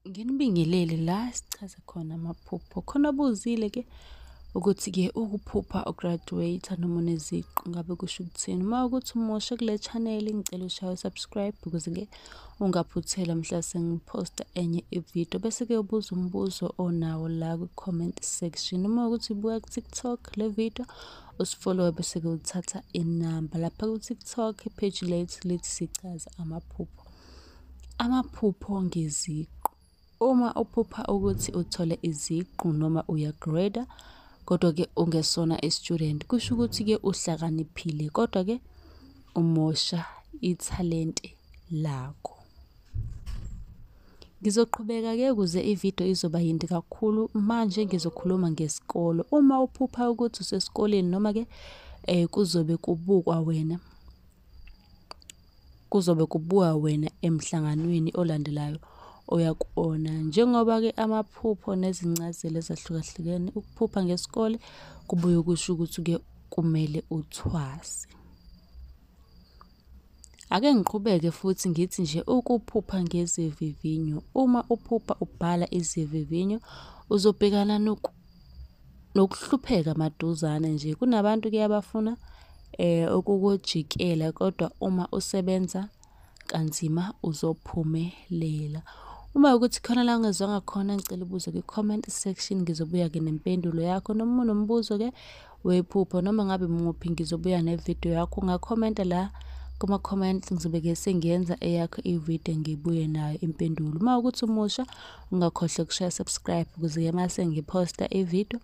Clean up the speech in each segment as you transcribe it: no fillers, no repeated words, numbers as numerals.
Nginibingelele la sichaza khona amaphupho. Khona obuzile-ke ukuthi-ke ukuphupha u-graduate noma uneziqu ngabe kusho ukuthini. Uma ukuthi umusha kule channel, ngicela ushaye subscribe ukuze-ke ungaphuthelwa mhla sengiphosta enye ividiyo. Bese-ke ubuza umbuzo onawo la kwi-comment section. Uma ukuthi ubuka ku-TikTok le video, usifollowe bese-ke uthatha inamba. Lapha ku-TikTok ipage lethu lithi Sichaza Amaphupho. Amaphupho ngeziqu. Uma uphupha ukuthi uthole iziqu noma uyagreda kodwa-ke ungesona i-student, kusho ukuthi-ke uhlakaniphile kodwa-ke umosha ithalente lakho. Ngizoqhubeka-ke ukuze ividiyo izoba yinde kakhulu. Manje ngizokhuluma ngesikolo. Uma uphupha ukuthi usesikoleni noma-ke kuzobe kubukwa wena, kuzobe kubuka wena emhlanganweni olandelayo oya kuwona. Njengoba-ke amaphupho nezincazelo ezahlukahlukene, ukuphupha ngesikole kubuye kusho ukuthi-ke kumele uthwase. Ake ngiqhubeke futhi ngithi nje ukuphupha ngezivivinyo. Uma uphupha ubhala izivivinyo uzobhekana nokuhlupheka maduzane nje. Kunabantu-ke abafuna ukukujikela kodwa uma usebenza kanzima uzophumelela. Uma ukuthi khona la ungezwanga khona, ngicela ubuze kwi-comment section, ngizobuya-ke nempendulo yakho. Noma unombuzo-ke wephupho noma ngabe muphi, ngizobuya nevidiyo yakho. Ungakhomenta la kuma-comments, ngizobe-ke sengiyenza eyakho ividiyo ngibuye nayo impendulo. Uma ukuthi umusha, ungakhohlwa ukushaya subscribe ukuze-ke uma sengiphosta ividiyo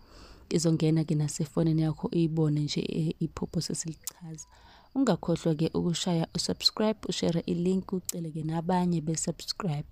izongena-ke nasefonini yakho uyibone nje iphupho sesilichaza. Ungakhohlwa-ke ukushaya usubscribe, ushare ilink, ucele-ke nabanye be-subscribe.